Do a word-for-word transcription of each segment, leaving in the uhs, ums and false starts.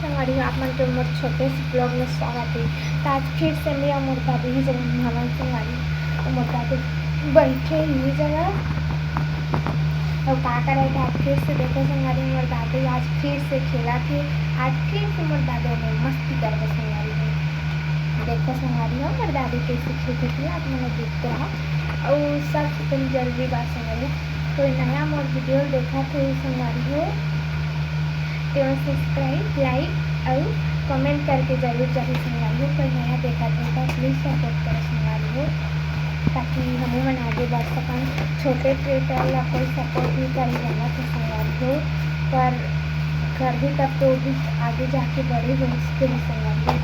संगवारी हो, आप मन के मोर छोटे से vlog में स्वागत हे। त आज फिर से मैं अउ मोर दादी ही जगह में हवन संगवारी हो। अउ मोर दादी बइठे ही जगह। अउ का करत हे, आज फिर से देखो संगवारी हो, मोर दादी आज फिर से खेलत हे। आज फिर से मोर दादी में मस्ती करबो संगवारी हो। देखो संगवारी हो, मोर दादी कइसे खेलत हे, आप मन देखते रहो। अउ सबसे पहले जरूरी बात संगवारी हो, कोई नया मोर video देखत हो संगवारी हो, तेमन subscribe, like अउ comment करके जरूर जाही संगवारी हो। कोई नया देखत हो त please support करो संगवारी हो, ताकि हमू मन आगे बढ़ सकन। छोटे creator ला कोई support नहीं करे जानत हे संगवारी हो, पर करही तब तो भी आगे जाके बड़े हो सकही संगवारी हो।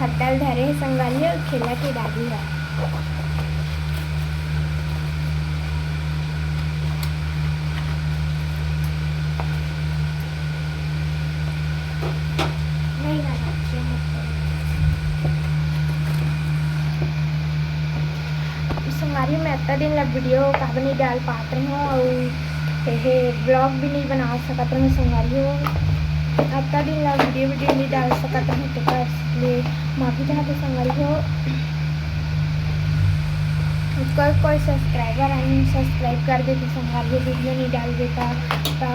खद्दल धरे हे संगवारी हो, खेलत हे दादी ह। नहीं ना, संगवारी हो, मैं अतना दिन ला video काबर नहीं डाल पात रही हूँ, अउ एहे vlog भी नहीं बना सकत रही हूँ संगवारी हो। अतना दिन ला video, video नहीं डाल सकत रही हूँ, तेकर ले माफी चाहत हूँ संगवारी हो। कोई, कोई subscriber unsubscribe कर देते संगवारी हो, video नहीं डाल देता, तो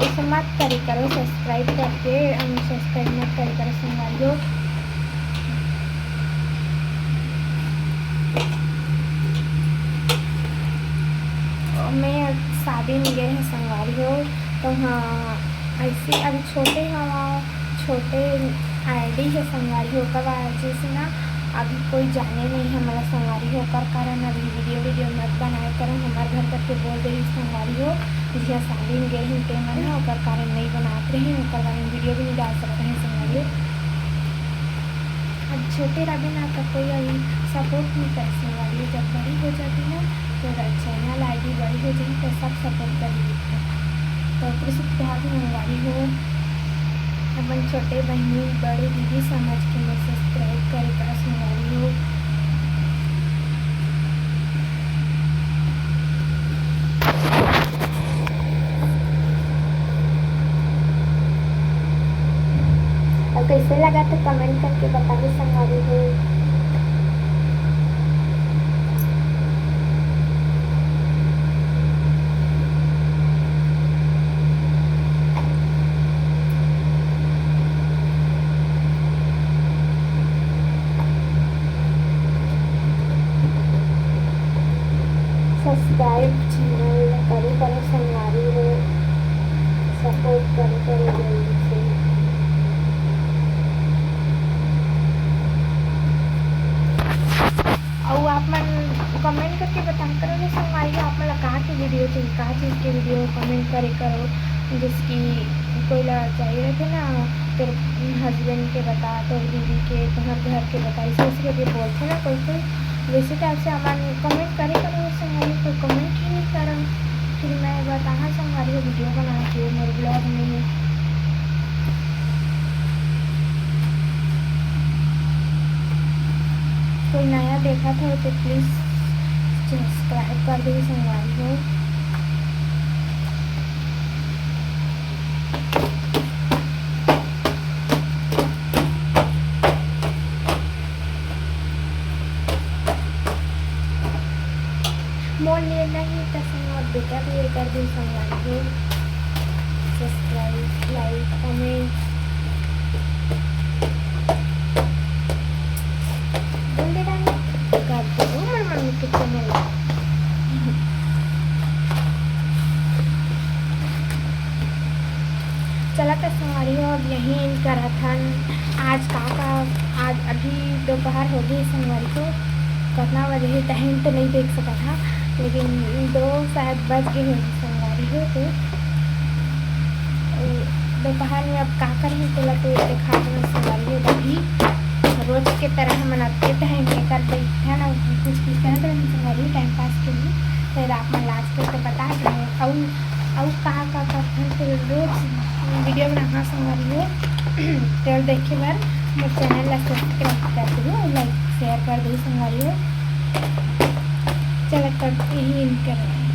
ऐसे मत करे करो, subscribe करके unsubscribe मत करे करो संगवारी हो। मैं शादी में गए हैं संगवारी हो, तो हाँ, ऐसे अभी छोटे हवा, छोटे ID है संगवारी हो, ओकर वजह से ना अभी कोई जाने नहीं है मोला संगवारी हो, ओकर कारण अभी video, video मत बनाए करो, हमार घर करके बोल दे संगवारी हो, जिहाँ शादी में गए हैं ते मन ह, ओकर कारण नहीं बनात रही, ओकर बारे में video भी नहीं डाल सकते हैं संगवारी हो। अब छोटे रहिबे ना, तो कोई अभी support नहीं करे संगवारी हो। जब बड़ी हो जाबे ना, तो channel ID बड़ी हो जाही, तो सब support करही। तो कृषि विभाग में संगवारी हो, अपन छोटे बहिनी, बड़े दीदी समझ के मैं subscribe करे करो संगवारी हो। अउ कैसे लगा तो comment करके बताओ संगवारी हो। Subscribe channel ला करे करो संगवारी हो, support करे करो जल्दी से। अउ आप मन comment करके बता करो ना संगवारी हो, आप मन ला का के video चाहिए, का चीज़ के video comment करे करो, जैसे कि कोई ला चाहिए रहिथे ना, तेरे husband के बता, तोर दीदी के, तुम्हार घर के बता, ऐसे ऐसे करके बोलथे ना कोई कोई। वैसे type से हमन comment करे करो संगवारी, कोई comment ही नहीं करन। फिर मैं बताहा संगवारी video बना के मोर vlog में। कोई नया देखत हो तो please subscribe कर दो संगवारी हो। मोर लिए नहीं त संग मोर बेटा भी ये कर दे संगवारी हो। Subscribe, like, comment। बोल दे रानी, कर दे वो मोर मम्मी के channel। चला त संगवारी हो, अब यहीं end करत हन। आज का का, आज अभी दोपहर हो गई संगवारी हो, कतना बजे हे time तो नहीं देख सकत हा, लेकिन दो शायद बज गए होही संगवारी हो। तो अउ दोपहर में अब का करही तेला तो देखा देना संगवारी हो। अभी रोज के तरह हमन अतके time एकर बैठन अउ कुछ कुछ करत रहन संगवारी हो, time pass के लिए। फिर आप मन ला आज के तो बता देंगे। अउ अउ का का करथन, तो रोज video बनाहा संगवारी हो। तो देखे बर मोर channel ला subscribe कर दो, like share कर दो संगवारी हो। चला त इही इनके